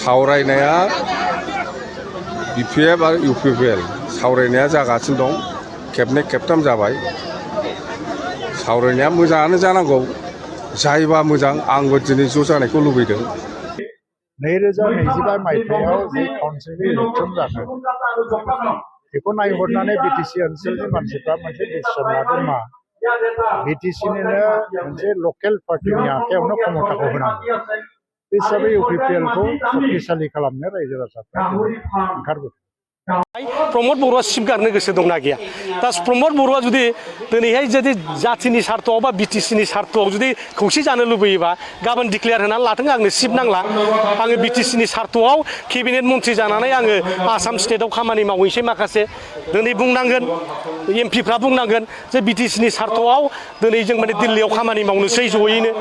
सावरायनाया BPF आरो UPPL सावरायनाया जागासिनो दं खेबनै खेबथाम जाबाय सावरायनाया मोजाङानो जानांगौ जायोबा मोजां आंबो दिनै ज' जानायखौ लुबैदों 2025 मायथाइयाव जे काउन्सिलनि इलेक्सन जागोन बेखौ नायहरनानै बिटिसि ओनसोलनि मानसिफ्रा मोनसे डिसिसन लादों मा बिटिसिनिनो मोनसे लकेल पार्टिनि आखायावनो क्षमताखौ होनांगौ बे हिसाबै UPPLखौ शक्तिशाली खालामनो रायजो राजाफ्रा ओंखारबोदों प्रमद बरुवा सिप गारनो गोसो दंना गैया दा प्रमद बरुवा जुदि दिनैहाय जुदि जाथिनि सार्थआव बा बिटिसिनि सार्थआव जुदि खौसे जानो लुबैयोबा गाबोन डिक्लेयार होनानै लाथों आंनो सिप नांला आङो बिटिसिनि सार्थआव केबिनेट मन्थ्रि जानानै आङो आसाम स्टेटआव खामानि मावहैसै माखासे दिनै बुंनांगोन एमपिफ्रा बुंनांगोन जे बिटिसिनि सार्थआव दिनै जों माने दिल्लीयाव खामानि मावनोसै जयैनो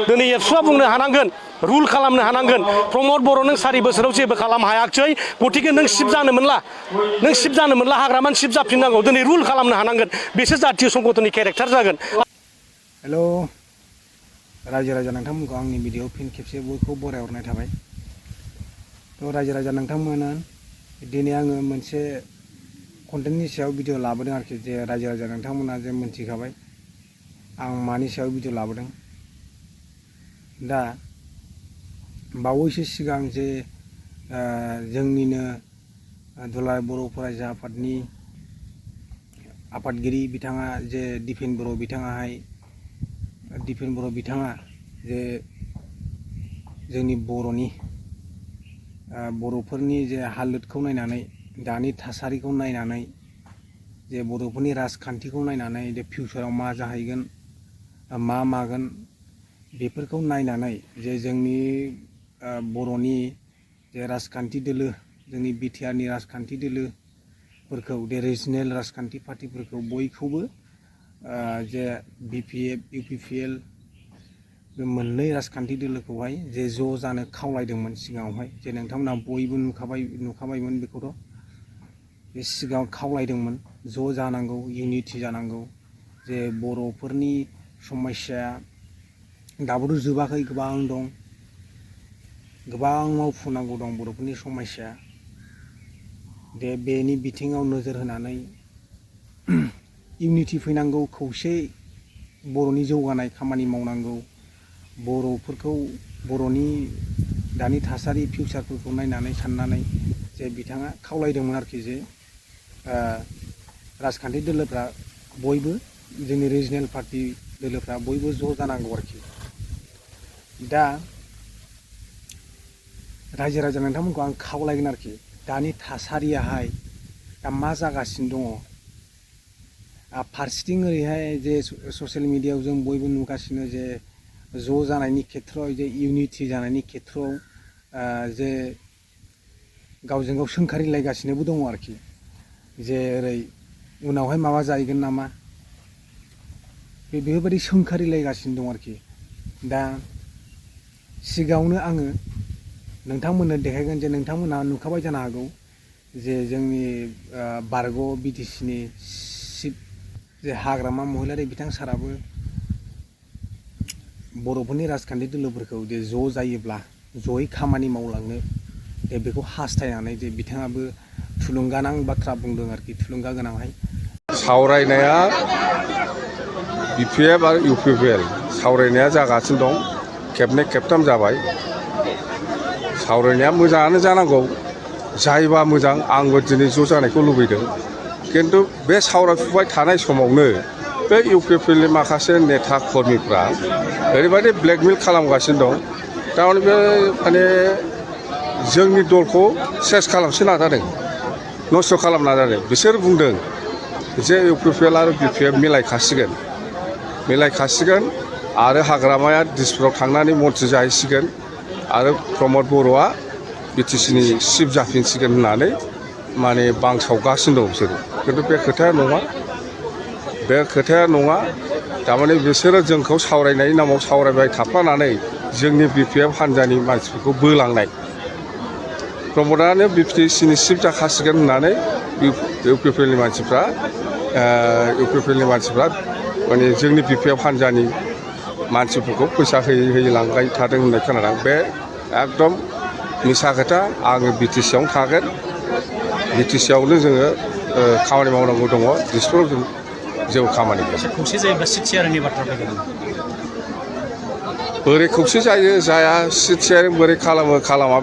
दिनै एबसुआ बुंनो हानांगोन रुल खालामनो हानांगोन प्रमद बर' नों 4 बोसोराव जेबो खालामनो हायाखै गतिके नों सिप जानो मोनला नों सिप जानो मोनला हाग्रामान सिप जाफिननांगौ दिनै रुल खालामनो हानांगोन बेसो जातीय संगठननि केरेक्टार जागोन हेल' रायजो राजा नोंथांमोनखौ आंनि भिडिअ फिन खेबसे बयखौ बरायहरनाय थाबाय थ' रायजो राजा नोंथांमोना दिनै आङो मोनसे कन्टेन्टनि सायाव भिडिअ लाबोदों आरोखि जे रायजो राजा नोंथांमोना जे मोनथिखाबाय आं मानि सायाव भिडिअ लाबोदों दा बावैसो सिगां जे जोंनिनो दुलाराय बर' फरायसा आफादनि आफादगिरि बिथाङा जे दिपेन बर' बिथाङा जे जोंनि बर'फोरनि जे हालोदखौ नायनानै दानि थासारिखौ नायनानै जे बर'फोरनि राजखान्थिखौ नायनानै जे फिउचाराव मा जाहैगोन मा मागोन बेफोरखौ नायनानै जे जोंनि बर'नि जे राजखान्थि दोलो जोंनि बिटिआरनि राजखान्थि दोलोफोरखौ जे रिजनेल राजखान्थि पार्टिफोरखौ बयखौबो जे BPF UPPL बे मोननै राजखान्थि दोलोखौहाय जे ज' जानो खावलायदोंमोन सिगाङावहाय जे नोंथांमोना बयबो नुखाबायमोन बेखौथ' बे सिगाङाव खावलायदोंमोन ज' जानांगौ इउनिटि जानांगौ जे बर'फोरनि समस्याया दाबोथ' जोबाखै गोबां दं गोबां मावफुंनांगौ दं बर'फोरनि समस्या दे बेनि बिथिङाव नोजोर होनानै इउनिटि फैनांगौ खौसे बर'नि जौगानाय खामानि मावनांगौ बर'फोरखौ बर'नि दानि थासारि फिउचारफोरखौ नायनानै साननानै जे बिथाङा खावलायदोंमोन आरोखि जे राजखान्थि दोलोफ्रा बयबो जोंनि रिजनेल पार्टि दोलोफ्रा बयबो ज' जानांगौ आरोखि दा रायजो राजा नोंथांमोनखौ आं खावलायगोन आरोखि दानि थासारियाहाय दा मा जागासिनो दङ फारसेथिं ओरैहाय जे ससियेल मिडियायाव जों बयबो नुगासिनो जे ज' जानायनि खेथ्रआव जे इउनिटि जानायनि खेथ्रआव जे गावजों गाव सोंखारिलायगासिनोबो दङ आरोखि जे ओरै उनावहाय माबा जाहैगोन नामा बेफोरबायदि सोंखारिलायगासिनो दं आरोखि दा सिगाङावनो आङो नोंथांमोननो देखायगोन जे नोंथांमोना नुखाबाय जानो हागौ जे जोंनि बारग' बिटिसिनि चिफ जे हाग्रामा महिलारि बिथां साराबो बर'फोरनि राजखान्थि दोलोफोरखौ जे ज' जायोब्ला जयै खामानि मावलांनो दे बेखौ हास्थायनानै जे बिथाङाबो थुलुंगानां बाथ्रा बुंदों आरोखि थुलुंगा गोनांहाय सावरायनाया BPF आरो UPPL सावरायनाया जागासिनो दं खेबनै खेबथाम जाबाय सावरायनाया मोजाङानो जानांगौ जायोबा मोजां आंबो दिनै ज' जानायखौ लुबैदों किन्तु बे सावरायफुबाय थानाय समावनो बे UPPLनि माखासे नेता कर्मिफ्रा ओरैबायदि ब्लेकमेल खालामगासिनो दं थारमाने बे माने जोंनि दलखौ सेस खालामनो नाजादों नस्थ' खालामनो नाजादों बिसोर बुंदों जे UPPL आरो BPF मिलायखासिगोन आरो हाग्रामाया दिसपुराव थांनानै मन्थ्रि जाहैसिगोन आरो प्रमद बर'आ बिटिसिनि चिफ जाफिनसिगोन होननानै माने बांसावगासिनो दं बिसोरो खिन्थु बे खोथाया नङा थारमाने बिसोरो जोंखौ सावरायनायनि नामाव सावरायबाय थाफ्लानानै जोंनि BPF हान्जानि मानसिफोरखौ बोलांनाय प्रमदानो बिटिसिनि चिफ जाखासिगोन होननानै UPPLनि मानसिफ्रा माने जोंनि BPF हान्जानि मानसिफोरखौ फैसा होयै लांबाय थादों होननाय खोनादों बे एकदम मिसा खोथा आङो बिटिसियावनो थागोन बिटिसियावनो जोङो खामानि मावनांगौ दङ दिसपुराव जों जेबो खामानि गैया खौसे जायोब्ला सिट शेयारिंनि बाथ्रा फैगोन बोरै खौसे जायो जाया सिट शेयारिं बोरै खालामो खालामा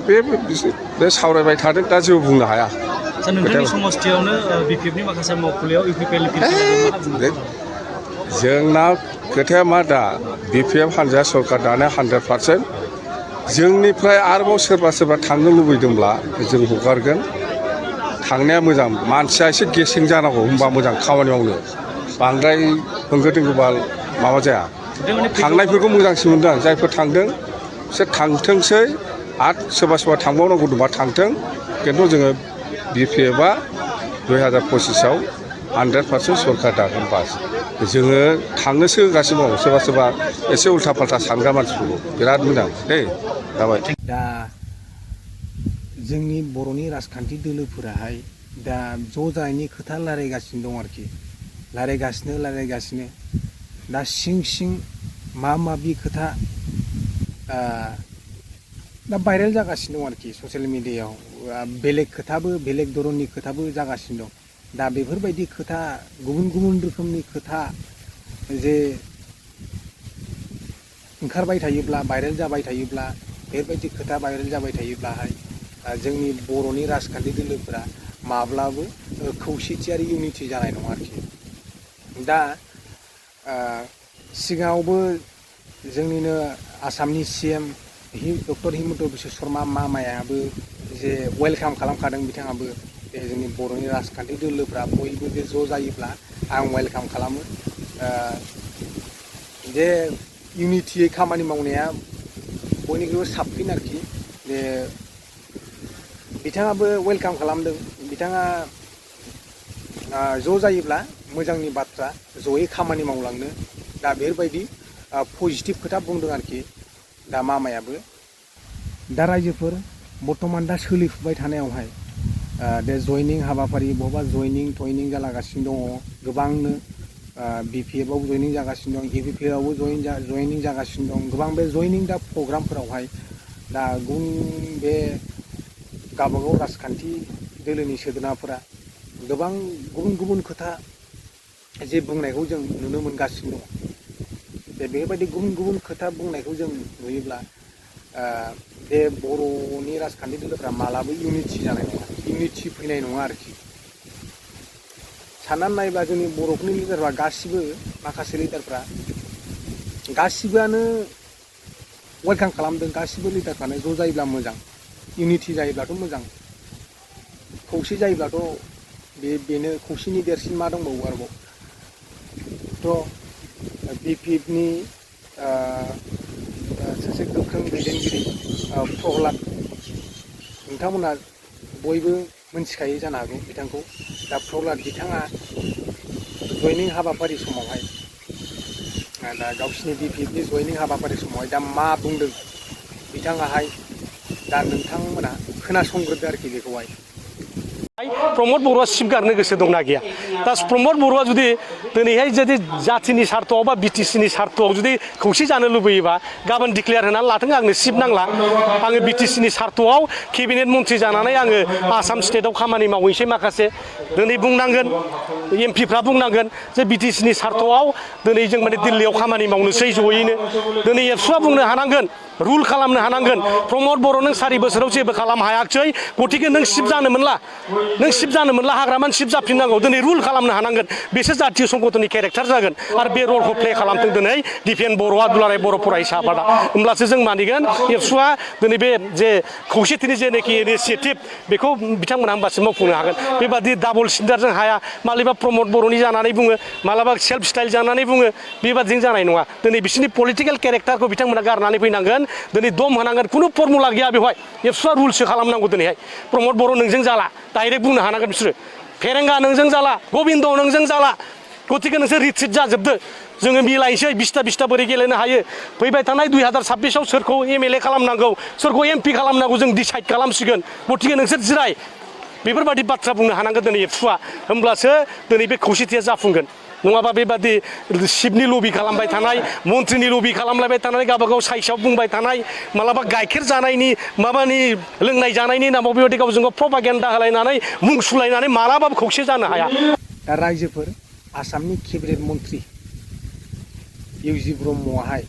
बे सावरायबाय थादों दा जेबो बुंनो हाया नोंथांनि समस्थियावनो बिपिएफनि माखासे मावखुलियाव इउपिपिएल जोंना खोथाया मा दा बिपिएफ हान्जाया सरकार दानाया 100%। जोंनिफ्राय आरोबाव सोरबा थांनो लुबैदोंब्ला जों हगारगोन थांनाया मोजां मानसिया एसे गेसें जानांगौ होनबा मोजां खामानि मावनो बांद्राय होंगो दोंगोबा माबा जाया थांनायफोरखौ मोजांसिन मोनदों आं जायफोर थांदों बिसोर थांथोंसै आरो सोरबा थांबावनांगौ दंबा थांथों खिन्थु जोङो बिपिएफआ 2025आव 100% सरकार दागोन बास जोङो थांनोसो होगासिनो दं सोरबा एसे उल्था फाल्था सानग्रा मानसिफोरखौ बिराद मोजां दे जाबाय दा जोंनि बर'नि राजखान्थि दोलोफोराहाय दा ज' जानायनि खोथा रायलायगासिनो दं आरोखि रायलायगासिनो दा सिं माबि खोथा दा भाइरेल जागासिनो दं आरोखि ससियेल मिडियायाव बेलेग खोथाबो बेलेग धरननि खोथाबो जागासिनो दं दा बेफोरबायदि खोथा गुबुन रोखोमनि खोथा जे ओंखारबाय थायोब्ला भाइरेल जाबाय थायोब्ला बेफोरबायदि खोथा भाइरेल जाबाय थायोब्लाहाय जोंनि बर'नि राजखान्थि दोलोफोरा माब्लाबो खौसेथि आरो इउनिटि जानाय नङा आरोखि दा सिगाङावबो जोंनिनो आसामनि CM डक्टर हिमन्त बिश्व शर्मा मामायाबो जे वेलकाम खालामखादों बिथाङाबो जोंनि बर'नि राजखान्थि दोलोफ्रा बयबो जे ज' जायोब्ला आं वेलकाम खालामो जे इउनिटियै खामानि मावनाया बयनिख्रुइबो साबसिन आरोखि जे बिथाङाबो वेलकाम खालामदों बिथाङा ज' जायोब्ला मोजांनि बाथ्रा जयै खामानि मावलांनो दा बेफोरबायदि पजिटिभ खोथा बुंदों आरोखि दा मामायाबो दा रायजोफोर बर्थमान दा सोलिफुबाय थानायावहाय बे जयनिं हाबाफारि बहाबा जयनिं जालागासिनो दङ गोबांनो बिपिएफआव जयनिं जागासिनो दं इउपिपिएलआवबो जयनिं जागासिनो दं गोबां बे जयनिं दा प्रग्रामफोरावहाय दा बे गावबागाव राजखान्थि दोलोनि सोद्रोमाफोरा गोबां गुबुन खोथा जे बुंनायखौ जों नुनो मोनगासिनो दङ बेबायदि गुबुन खोथा बुंनायखौ जों नुयोब्ला बे बर'नि राजखान्थि दोलोफ्रा मालाबो इउनिटि जानाय नङा इउनिटि फैनाय नङा आरोखि साननानै नायब्ला जोंनि बर'फोरनि लिडारफ्रा गासिबो माखासे लिडारफ्रा गासिबोआनो वेलकाम खालामदों गासिबो लिडारफ्रानो ज' जायोब्ला मोजां इउनिटि जायोब्लाथ' मोजां खौसे जायोब्लाथ' बेनो खौसेनि देरसिन मा दंबावो आरोबाव थ' बिपिएफनि सासे गोख्रों दैदेनगिरि प्रहलाद नोंथांमोना बयबो मोनथिखायो जानो हागौ बिथांखौ दा प्रहलाद बिथाङा जयनिं हाबाफारि समावहाय दा गावसिनि बिपिएफनि जयनिं हाबाफारि समावहाय दा मा बुंदों बिथाङाहाय दा नोंथांमोना खोनासंग्रोदो आरोखि बेखौहाय प्रमद बर'आ सिबगारनो गोसो दंना गैया दा प्रमद बर'आ जुदि दिनैहाय जुदि जाथिनि सार्थआव बा बिटिसिनि सार्थआव जुदि खौसे जानो लुबैयोबा गाबोन डिक्लेयार होनानै लाथों आंनो सिब नांला आङो बिटिसिनि सार्थआव केबिनेट मन्थ्रि जानानै आङो आसाम स्टेटआव खामानि मावहैसै माखासे दिनै बुंनांगोन एमपिफ्रा बुंनांगोन जे बिटिसिनि सार्थआव दिनै जों माने दिल्लीयाव खामानि मावनोसै जयैनो दिनै एबसुआ बुंनो हानांगोन रुल खालामनो हानांगोन प्रमद बर' नों 4 बोसोराव जेबो खालामनो हायाखिसै गतिके नों सिब जानो मोनला हाग्रामान सिब जाफिननांगौ दिनै रुल खालामनो हानांगोन बेसो जातीय संगठननि केरेक्टार जागोन आरो बे रलखौ प्ले खालामथों दिनै दिपेन बर'आ दुलाराय बर' फरायसा आफादा होमब्लासो जों मानिगोन एबसुआ दिनै बे जे खौसेथिनि जेनाखि इनिसियेटिभ बेखौ बिथांमोनहा होमबासो मावफुंनो हागोन बेबादि डाबल स्टेन्डार्डजों हाया मालाबा प्रमद बर'नि जानानै बुङो मालाबा सेल्फ स्टाइल जानानै बुङो बेबादिजों जानाय नङा दिनै बिसोरनि पलिटिकेल केरेक्टारखौ बिथांमोना गारनानै फैनांगोन दिनै दम होनांगोन खुनु फर्मुला गैया बेवहाय एबसुआ रुलसो खालामनांगौ दिनैहाय प्रमद बर' नोंजों जाला डाइरेक्ट बुंनो हानांगोन बिसोरो फेरेंगा नोंजों जाला गबिन्द नोंजों जाला गतिके नोंसोर रिट्रिट जाजोबदो जोङो मिलायनोसै 20ता बोरै गेलेनो हायो फैबाय थानाय 2026आव सोरखौ MLA खालामनांगौ सोरखौ MP खालामनांगौ जों डिसाइड खालामसिगोन गतिके नोंसोर जिराय बेफोरबायदि बाथ्रा बुंनो हानांगोन दिनै एबसुआ होमब्लासो दिनै बे खौसेथिया जाफुंगोन नङाबा बेबादि शिबनि लबि खालामबाय थानाय मन्थ्रिनि लबि खालामलायबाय थानाय गावबागाव साइसआव बुंबाय थानाय मालाबा गाइखेर जानायनि माबानि लोंनाय जानायनि नामाव बेबायदि गावजों गाव प्रपागेन्डा होलायनानै मुं सुलायनानै मालाबाबो खौसे जानो हाया दा रायजोफोर आसामनि केबिनेट मन्थ्रि इउजि ब्रह्मआहाय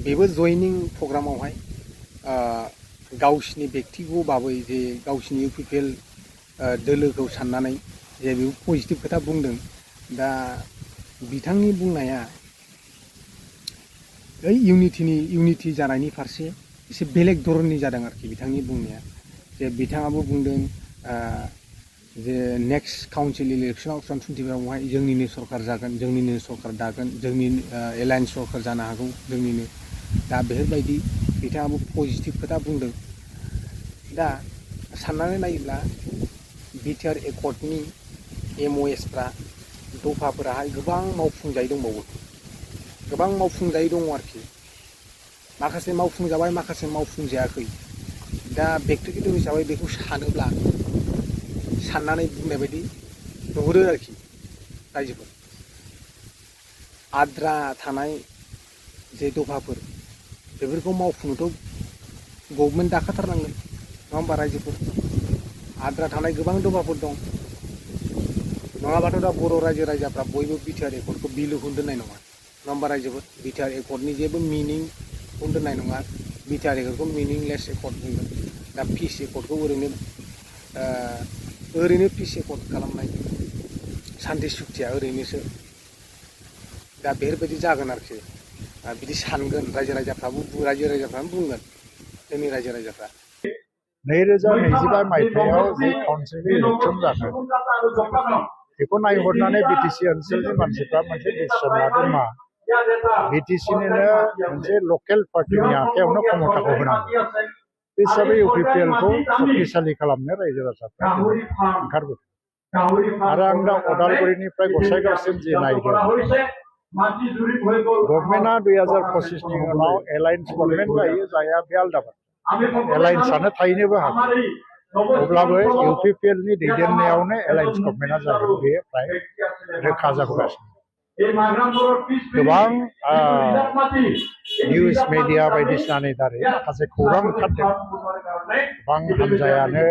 बेबो जयनिं प्रग्रामावहाय गावसिनि बेक्तिगत बाबै जे गावसिनि इउपिपिएल दोलोखौ साननानै जे बेबो पजिटिभ खोथा बुंदों दा बिथांनि बुंनाया ओइ इउनिटि जानायनि फारसे एसे बेलेग धरननि जादों आरोखि बिथांनि बुंनाया जे बिथाङाबो बुंदों जे नेक्स्ट काउन्सिल इलेक्सनाव 2025आवहाय जोंनिनो सरकार जागोन जोंनिनो सरकार दागोन जोंनि एलायन्स सरकार जानो हागौ जोंनिनो दा बेफोरबायदि बिथाङाबो पजिटिभ खोथा बुंदों दा साननानै नायोब्ला बिटिआर एकर्डनि एमअएसफ्रा दफाफोराहाय गोबां मावफुंजायै दंबावो गोबां मावफुंजायै दङ आरोखि माखासे मावफुंजाबाय माखासे मावफुंजायाखै दा बेक्तिगत हिसाबै बेखौ सानोब्ला साननानै बुंनाय बायदि नुहुरो आरोखि रायजोफोर आद्रा थानाय जे दफाफोर बेफोरखौ मावफुंनोथ' गभर्नमेन्ट दाखाथारनांगोन नङा होमबा रायजोफोर आद्रा थानाय गोबां दफाफोर दं नङाबाथ' दा बर' रायजो राजाफ्रा बयबो बिटिआर एकर्डखौ बिलुखौनो दोननाय नङा नङा होमबा रायजोफोर बिटिआर एकर्डनि जेबो मिनिंखौनो दोननाय नङा बिटिआर एकर्डखौ मिनिंलेस एकर्ड बुंगोन दा पिस एकर्डखौ ओरैनो पिस एकर्ड खालामनाय सान्थि सुक्तिया ओरैनोसो दा बेफोरबायदि जागोन आरोखि बिदि सानगोन रायजो राजाफ्रानो बुंगोन जोंनि रायजो राजाफ्रा 2025 मायथाइयाव जि काउन्सिल इलेक्सन जागोन बेखौ नायहरनानै बिटिसि ओनसोलनि मानसिफ्रा मोनसे डिसिसन लादों मा बिटिसिनिनो मोनसे लकेल पार्टिनि आखायावनो क्षमताखौ होनांगौ बे हिसाबै इउपिपिएलखौ शक्तिशालि खालामनो रायजो राजाफ्रा ओंखारबोदों आरो आं दा अदालगुरिनिफ्राय गसाइगावसिम जि नायदों गभर्नमेन्टआ 2025नि उनाव एलायन्स गभर्नमेन्ट जायो जाया बे आलदा बाथ्रा एलायन्सआनो थाहैनोबो हागौ अब्लाबो इउपिपिएलनि दैदेननायावनो एलायन्स गभर्नमेन्टआ जागोन बे फ्राय रोखा जाबोगासिनो गोबां निउज मिडिया बायदिसिनानि दारै माखासे खौरां ओंखारदों गोबां हान्जायानो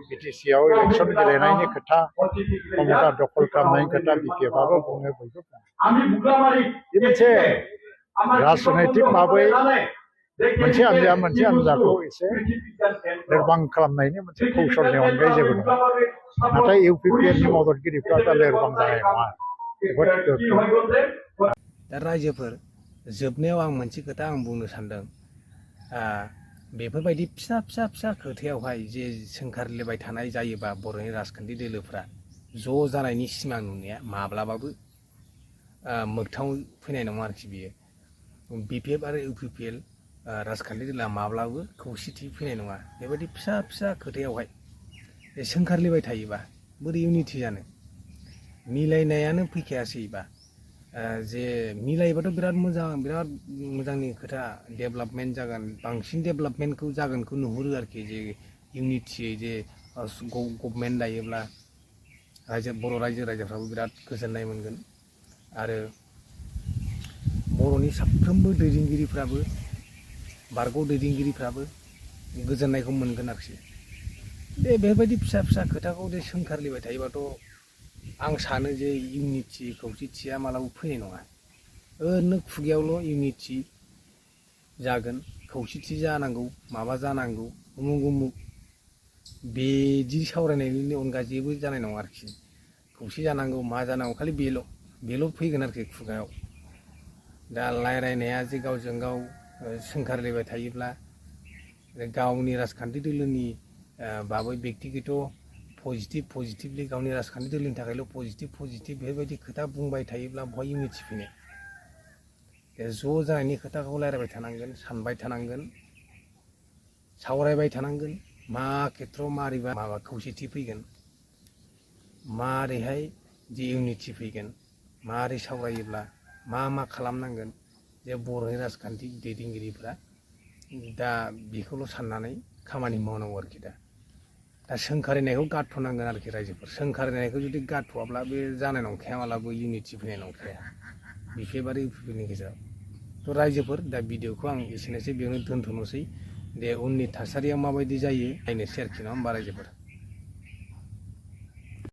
बिटिसिआव इलेक्सन गेलेनायनि खोथा क्षमता दखल खालामनायनि खोथा बिपिएफआबो बुङो बयबो बुङो बे मोनसे राजनैतिक भाबै मोनसे हान्जाखौ एसे लोरबां खालामनायनि मोनसे कौशलनि अनगायै जेबो नङा नाथाय इउपिपिएलनि मददगिरिफ्रा दा लोरबां जानाय नङा दा रायजोफोर जोबनायाव आं मोनसे खोथा आं बुंनो सानदों बेफोरबायदि फिसा खोथायावहाय जे सोंखारिलायबाय थानाय जायोबा बर'नि राजखान्थि दोलोफ्रा ज' जानायनि सिमां नुनाया माब्लाबाबो मोगथाङाव फैनाय नङा आरोखि बियो बिपिएफ आरो इउपिपिएल राजखान्थि दोला माब्लाबो खौसेथि फैनाय नङा बेबायदि फिसा खोथायावहाय सोंखारिलायबाय थायोबा बोरै इउनिटि जानो मिलायनायानो फैखायासैबा जे मिलायोबाथ' बिराद मोजांनि खोथा डेभेलपमेन्ट जागोन बांसिन डेभेलपमेन्टखौ जागोनखौ नुहुरो आरोखि जे इउनिटियै जे गभर्नमेन्ट दायोब्ला बर' रायजो राजाफ्राबो बिराद गोजोननाय मोनगोन आरो बर'नि साफ्रोमबो दैदेनगिरिफ्राबो बारग' दैदेनगिरिफ्राबो गोजोननायखौ मोनगोन आरोखि बेबायदि फिसा खोथाखौ जे सोंखारिलायबाय थायोबाथ' आं सानो जे इउनिटि खौसेथिया मालाबा फैनाय नङा ओरैनो खुगायावल' इउनिटि जागोन खौसेथि जानांगौ माबा जानांगौ उमुक बिदि सावरायनायनि अनगा जेबो जानाय नङा आरोखि खौसे जानांगौ मा जानांगौ खालि बेल' फैगोन आरोखि खुगायाव दा रायलायनाया जे गावजों गाव सोंखारिलायबाय थायोब्ला गावनि राजखान्थि दोलोनि बाबै बेक्तिगत पजिटिभलि गावनि राजखान्थि दोलोनि थाखायल' पजिटिभ बेफोरबायदि खोथा बुंबाय थायोब्ला बहाय इउनिटि फैनो ज' जानायनि खोथाखौ रायलायबाय थानांगोन सानबाय थानांगोन सावरायबाय थानांगोन मा खेथ्रआव मारैबा माबा खौसेथि फैगोन मारैहाय जे इउनिटि फैगोन मारै सावरायोब्ला मा खालामनांगोन जे बर'नि राजखान्थि दैदेनगिरिफ्रा दा बेखौल' साननानै खामानि मावनांगौ आरोखि दा दा सोंखारिनायखौ गारथ'नांगोन आरोखि रायजोफोर सोंखारिनायखौ जुदि गारथ'वाब्ला बे जानाय नंखाया मालाबो इउनिटि फैनाय नंखाया बिफेबारि इउपिपिनि गेजेराव थ' रायजोफोर दा भिडिअखौ आं एसेनोसै बेयावनो दोनथ'नोसै दे उननि थासारिया माबायदि जायो नायनोसै आरोखि नङा होमबा रायजोफोर